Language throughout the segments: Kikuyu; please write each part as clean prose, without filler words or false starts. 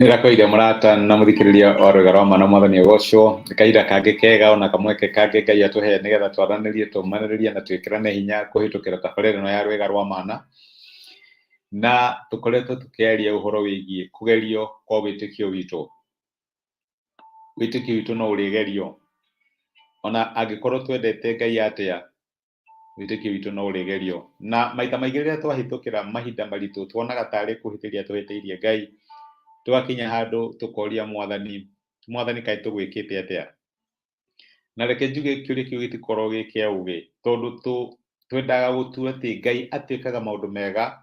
Nĩndakũire mũrata na mũthikĩrĩria wa rwĩga rwa mana mwathani agocwo. Nĩ kahinda kangĩ kega ona kamweke kangĩ Ngai atũhe nĩgetha twaranĩrie, tũmanĩrĩrie na twĩkĩrane hinya kũhĩtũkĩra tabarĩra ĩno ya rwĩga rwa mana. Na tũkoretwo tũkĩaria ũhoro wĩgiĩ kũgerio kwa wĩtĩkio witũ. Wĩtĩkio witũ no ũrĩgerio ona angĩkorwo twendete Ngai atĩa, wĩtĩkio witũ no ũrĩgerio. Na maita maingĩ rĩrĩa twahĩtũkĩra mahinda maritũ tuonaga tarĩ kũhĩtĩria tũhĩtĩirie Ngai, tũgakinya handũ tũkoria Mwathani, Mwathani kaĩ tũgwĩkĩte atĩa? Na reke njuge kĩũria kĩu gĩtikoragwo gĩ kĩa ũgĩ, tondũ twendaga gũtua atĩ Ngai atwĩkaga maũndũ mega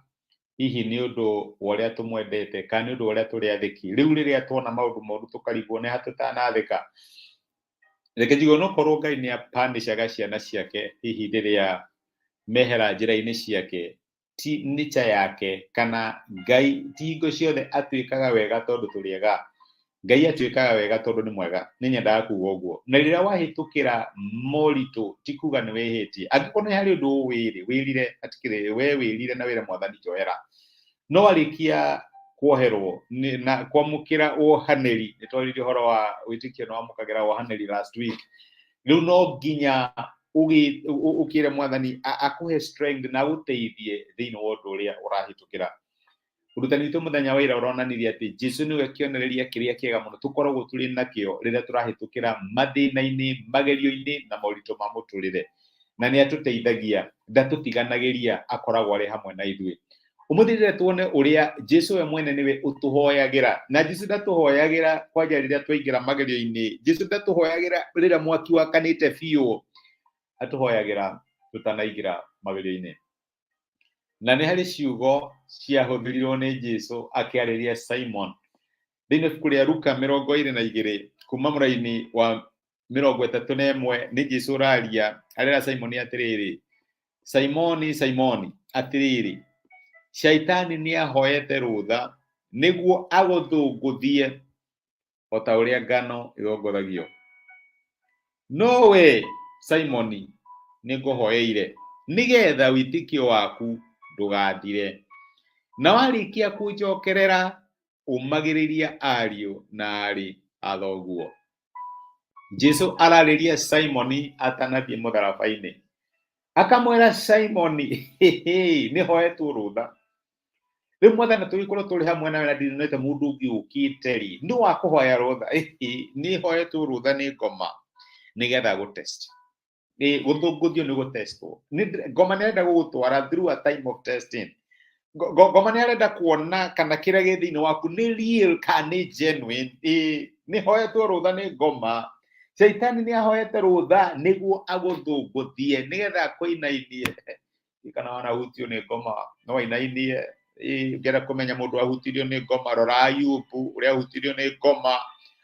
hihi nĩ ũndũ wa ũrĩa tũmwendete kana nĩ ũndũ wa ũrĩa tũrĩ athĩki. Rĩu rĩrĩa tuona maũndũ moru tũkarigwo nĩ ha tũtanathĩka. Reke njuge onokorwo Ngai nĩ apanishaga ciana ciake hihi rĩrĩa mehera njĩra-inĩ ciake, ti nature yake kana Ngai ti hingo ciothe atwĩkaga wega tondũ tũrĩ ega. Ngai atwĩkaga wega tondũ nĩ mwega. Nĩ nyendaga kuga ũguo. Na rĩrĩa wahĩtũkĩra moritũ ti kuga nĩ wĩhĩtie. Angĩkorwo nĩ harĩ ũndũ ũĩ-rĩ, wĩrire hatikĩrĩ, we wĩrire na wĩre Mwathani njohera. No warĩkia kuoherwo na kwamũkĩra wohanĩri, nĩ twaririe ũhoro wa wĩtĩkio nĩ wamũkagĩra wohanĩri last week. Rĩu no nginya ũkĩre Mwathani akũhe strength na agũteithie thĩinĩ wa ũndũ ũrĩa ũrahĩtũkĩra. Ũrutani witũ mũthenya wa ira ũronanirie atĩ Jesu nĩwe kĩonereria kĩrĩa kĩega mũno tũkoragwo tũrĩ nakĩo rĩrĩa tũrahĩtũkĩra mathĩna-inĩ, magerio-inĩ na moritũ ma mũtũrĩre. Na nĩ atũteithagia, ndatũtiganagĩria, akoragwo arĩ hamwe na ithuĩ. Ũmũthĩ rĩrĩa tuone ũrĩa Jesu we mwene nĩwe ũtũhoyagĩra. Na Jesu ndatũhoyagĩra kwanja rĩrĩa twaingĩra magerio-inĩ. Jesu ndatũhoyagĩra rĩrĩa mwaki wakanĩte biũ. Atũhoyagĩra tũtanaingĩra magerio-inĩ. Na nĩ harĩ ciugo ciahũthĩrirwo nĩ Jesu akĩarĩria Simon. Thĩinĩ ibuku rĩa Luka 22 kuma mũraini wa 31 nĩ Jesu ũraria arera Simoni atĩrĩrĩ, Simoni, Simoni, atĩrĩrĩ, Shaitani nĩ ahoete rũtha nĩguo agũthũngũthie o ta ũrĩa ngano ĩthongothagio. No we Simoni, nĩ ngũhoeire nĩgetha wĩtĩkio waku ndũgathire. Na warĩkia kũnjokerera, ũmagĩrĩria ariũ na aarĩ a thoguo. Jesu ararĩria Simoni atanathiĩ mũtharaba-inĩ. Akamwĩra Simoni, nĩ hoetwo rũtha. Rĩu Mwathani tũgĩkorwo tũrĩ hamwe nawe na ndinonete mũndũ ũngĩ ũkĩte rĩ, nĩ wa kũhoya rũtha. Nĩ hoetwo rũtha nĩ ngoma nĩgetha gũtest. Gũthũngũthio nĩ gũtestwo. Ngoma nĩ arenda gũgũtwara through a time of testing. Ngoma nĩ arenda kuona kana kĩrĩa gĩ thĩinĩ waku nĩ real kana nĩ genuine. Nĩ hoetwo rũtha nĩ ngoma. Shaitani nĩ ahoete rũtha nĩguo agũthũngũthie nĩgetha akũinainie. Kana wanahutio nĩ ngoma no ainainie. Ũngĩenda kũmenya mũndũ ahutirio nĩ ngoma, rora Ayubu ũrĩa ahutirio nĩ ngoma,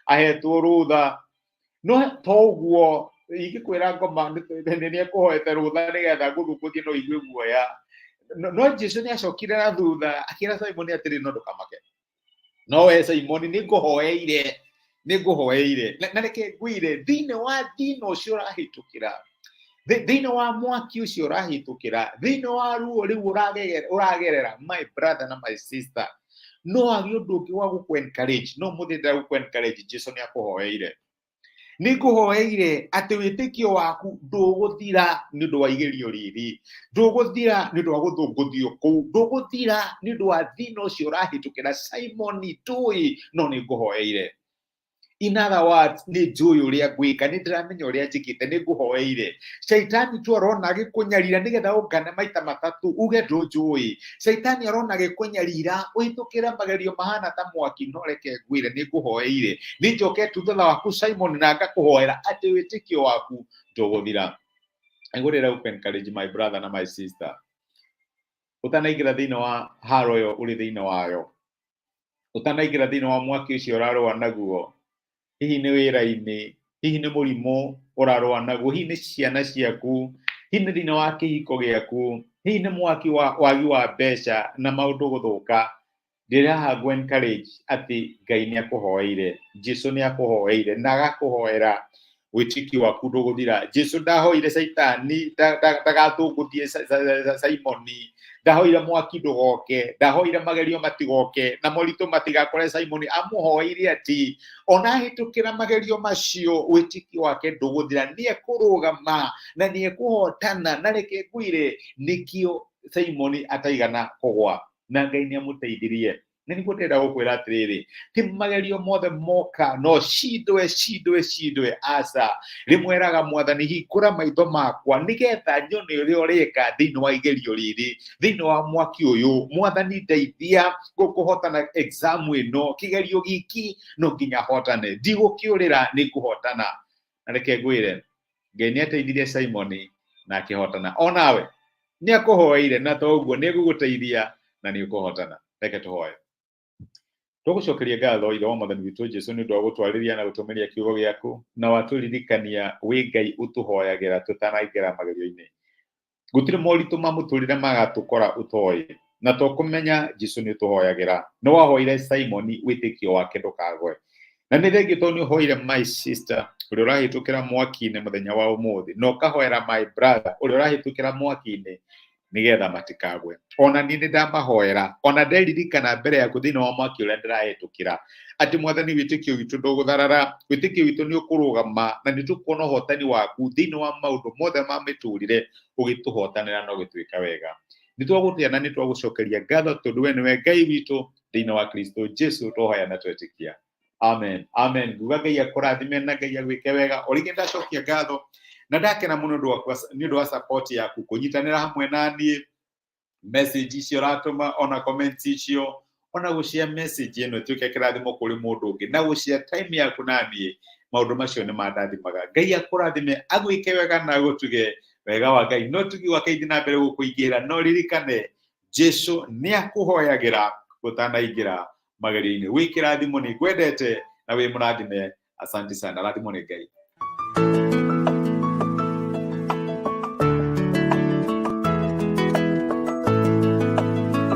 ahetwo rũtha. No to ũguo ingĩkwĩra ngoma nĩ ekũhoete rũtha nĩgetha ngũthũngũthie no igue guoya. No Jesu nĩ acokire na thutha akĩra Simoni atĩrĩ, no ndũkamake. No we Simoni nĩ ngũhoeire, nĩ ngũhoeire. Na reke ngwĩre, thĩinĩ wa thĩna ũcio ũrahĩtũkĩra, thĩinĩ wa mwaki ũcio ũrahĩtũkĩra, thĩinĩ wa ruo rĩu ũragerera, my brother na my sister, no age ũndũ ũngĩ wa gũkũ encourage, no mũthĩ ndĩrenda gũkũ encourage, Jesu nĩ akũhoeire. Nĩ ngũhoeire atĩ wĩtĩkio waku ndũgũthira nĩ ũndũ wa igerio rĩrĩ, ndũgũthira nĩ ũndũ wa gũthũngũthio kũu, ndũgũthira nĩ ũndũ wa thĩna ũcio ũrahĩtũkĩra. Simoni, ndũĩ, no nĩ ngũhoeire. In other words, nĩ njũĩ ũrĩa ngwĩka, nĩ ndĩramenya ũrĩa njĩkĩte, nĩ ngũhoeire. Shaitani tu arona agĩkũnyarira nĩgetha ũngane maita matatũ uge ndũnjũĩ. Shaitani arona agĩkũnyarira ũhĩtũkĩre magerio mahana ta mwaki, no reke ngwĩre nĩ ngũhoeire. Nĩ njokete thutha waku Simon na ngakũhoera atĩ wĩtĩkio waku ndũgũthira. Ngũrĩra gũkũ encourage my brother na my sister. Ũtanaingĩra thĩinĩ wa haro ĩyo ũrĩ thĩinĩ wayo, ũtanaingĩra thĩinĩ wa mwaki ũcio ũrarũa naguo, hihi nĩ wĩra-inĩ, hihi nĩ mũrimũ ũrarũa naguo, hihi nĩ ciana ciaku, hihi nĩ thĩinĩ wa kĩhiko gĩaku, hihi nĩ mwaki wa wagi wa mbeca na maũndũ gũthũka, ndĩrĩ haha ngũ encourage atĩ Ngai nĩ akũhoeire, Jesu nĩ akũhoeire na agakũhoera Wĩtĩkio waku ndũgũthira. Jesu ndahoire Caitani ndagatũngũthie Simoni, ndahoire mwaki ndũgoke, ndahoire magerio matigoke na moritũ matigakore Simoni. Amũhoeire atĩ ona ahĩtũkĩra magerio macio wĩtĩkio wake ndũgũthira, nĩ ekũrũgama na nĩ ekũhotana. Na reke ngwĩre nĩkĩo Simoni ataigana kũgwa, na Ngai nĩ amũteithirie. Na nĩguo ndĩrenda gũkwĩra atĩrĩrĩ, ti magerio mothe moka no cindwe cindwe cindwe, aca. Rĩmweraga Mwathani, hingũra maitho makwa nĩgetha nyone ũrĩa ũreka thĩinĩ wa igerio rĩrĩ, thĩinĩ wa mwaki ũyũ. Mwathani ndeithia gũkũhotana exam ĩno, kĩgerio gĩkĩ no nginya hotane, ndigũkĩũrĩra, nĩ ngũhotana. Na reke ngwĩre, Ngai nĩ ateithirie Simoni na akĩhotana. Onawe nĩ akũhoeire, na to ũguo nĩ egũgũteithia na nĩ ũkũhotana. Reke tũhoe. Tũgũcokeria ngatho Ithe wa Mwathani witũ Jesu nĩ ũndũ wa gũtwarĩria na gũtũmĩria kiugo gĩaku, na watũririkania wĩ Ngai ũtũhoyagĩra tũtanaingĩra magerio-inĩ. Gũtirĩ moritũ ma mũtũrĩre magatũkora ũtoĩ, na to kũmenya Jesu nĩ ũtũhoyagĩra. Nĩ wahoire Simoni wĩtĩkio wake ndũkagwe. Na nĩ thengiũ tondũ nĩ ũhoire my sister ũrĩa ũrahĩtũkĩra mwaki-inĩ mũthenya wa ũmũthĩ, na ũkahoera my brother ũrĩa ũrahĩtũkĩra mwaki-inĩ nĩgetha matikagwe. Ona niĩ nĩ ndamahoera, ona nderirikana mbere yaku thĩinĩ wa mwaki ũrĩa ndĩrahĩtũkĩra, atĩ Mwathani wĩtĩkio witũ ndũgũtharara, wĩtĩkio witũ nĩ ũkũrũgama, na nĩ tũkuona ũhotani waku thĩinĩ wa maũndũ mothe ma mĩtũrĩre, ũgĩtũhotanĩra na ũgĩtwĩka wega. Nĩ twagũtĩa na nĩ twagũcokeria ngatho tondũ we nĩwe Ngai witũ thĩinĩ wa Kristo Jesu, twohoya na twetĩkia. Amen. Amen. Nguga Ngai akũrathime na Ngai agwĩke wega. O rĩngĩ ndacokia ngatho na ndakena mũno nĩ ũndũ wa support yaku, kũnyitanĩra hamwe na niĩ, message icio ũratũma, ona comments icio, ona gũshare message ĩno ĩtuĩke kĩrathimo kũrĩ mũndũ ũngĩ, na gũshare time yaku na niĩ. Maũndũ macio nĩ mandathimaga. Ngai akũrathime, agwĩke wega na agũtuge wega wa Ngai. No tugi wake ithiĩ na mbere gũkũingĩra, no ririkane Jesu nĩ akũhoyagĩra ũtanaingĩra magerio-inĩ. Wĩ kĩrathimo, nĩ ngwendete na wĩ mũrathime. Asante sana, rathimwo nĩ Ngai.